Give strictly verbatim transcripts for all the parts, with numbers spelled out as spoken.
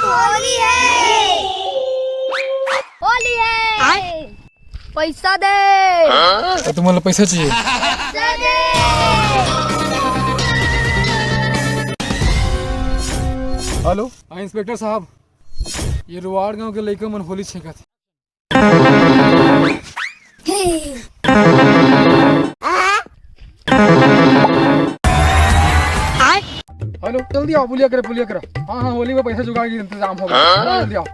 होली है। होली है। पैसा दे। तो तुमन ला पैसा चाहिए? पैसा दे। हेलो। हाँ, इंस्पेक्टर साहब, ये रुवाड़ गांव के लइका मन होली छेंकत हे। हेलो, जल्दी आओ, पुलिया करा, पुलिया करा। हाँ, हाँ, होली में पैसा जुगाड़ के इंतजाम होगा। हाँ, जल्दी आओ।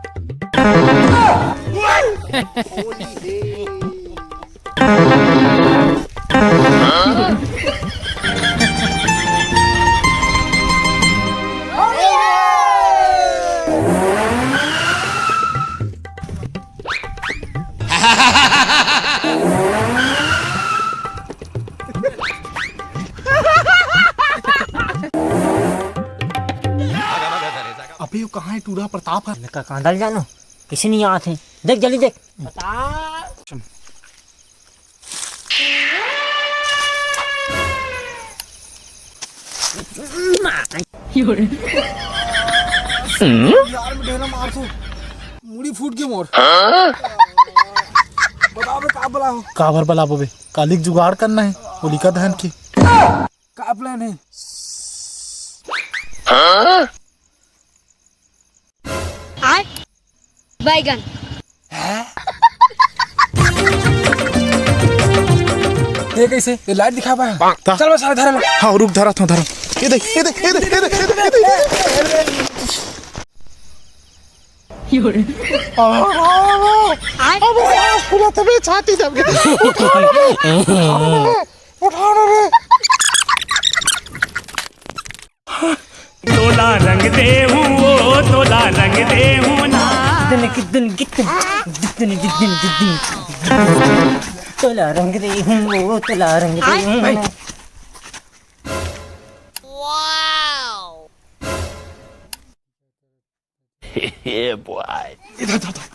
अबे, वो कहाँ है टूरा प्रताप है? मैं का कांदा ले जानो, किसी नहीं आते। देख, जल्दी देख। बता। यार, मैं ढेला मार दू, मुड़ी फूट के मोर। बता बे, का बला हो? काबर बलाबो बे? काली के जुगाड़ करना है, होलिका दहन की। का प्लान है? बैगन। ये कैसे? ये लाइट दिखा पाया? ता। चल, बस, धरा ला। हाँ, रुक, धरा था, धरा। ये देख, ये देख, ये देख, ये देख, ये देख, ये देख। अब सांस फूला तबे छाती दब गई। उठा ना रे। उठा ना रे। तोला रंग दे हूँ, ओ तोला रंग दे हूँ ना। दिन के दिन, कितने दिन, दिन, दिन, दिन, दिन। तोला रंग दे हूँ, ओ तोला रंग दे हूँ ना। ये बॉय। इधर, इधर, इधर।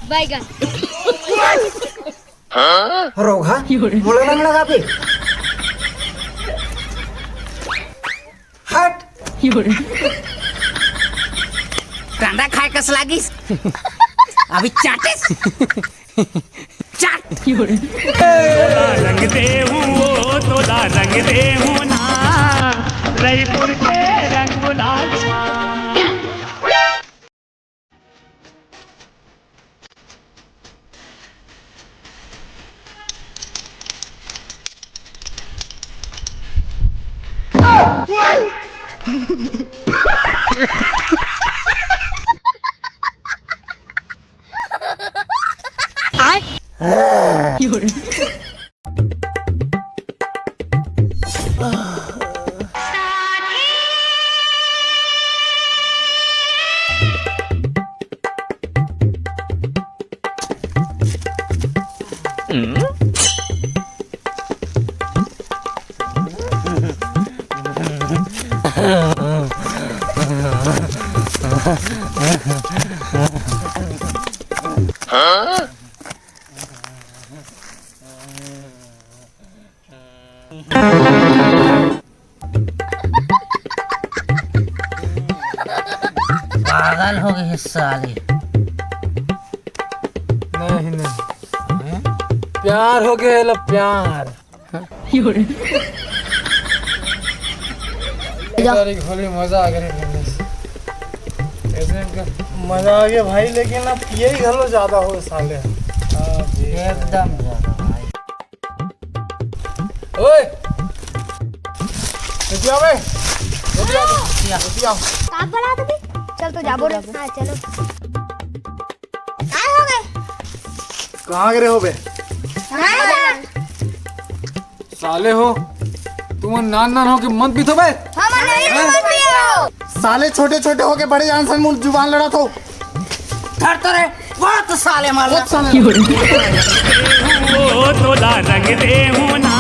बैगन। रोगहा, मोला रंग लगाबे। हट। कांदा खाए कस लागिस। अभी चाटिस। चाट। तोला रंग दे हूँ, ओ तोला रंग दे हूँ ना। रईपुर के रंग गुलाल। पागल हो गए साले। नहीं, नहीं। प्यार हो गया, लो प्यार। जा। यार, एक होली मजा आ गया रे, कैसे इनका? मजा आ गया भाई, लेकिन अब यही घलो ज्यादा हो साले। हाँ जी। एकदम ज्यादा भाई। ओए, रुक जा बे। रुक जा, रुक जा। का बना दे? चल तो जाबो रे। हाँ, चलो। काय हो गए? कहाँ गिरे हो बे? हाँ। साले हो, तुमन नान नान हो के मत पीथो बे। हम नहीं हैं? मत पियो। साले छोटे छोटे हो के बड़े जान से मुंह जुबान लड़ा थो। धर तो रे, बहुत साले मार। बहुत साले। ओ तोला रंग दे हूँ ना।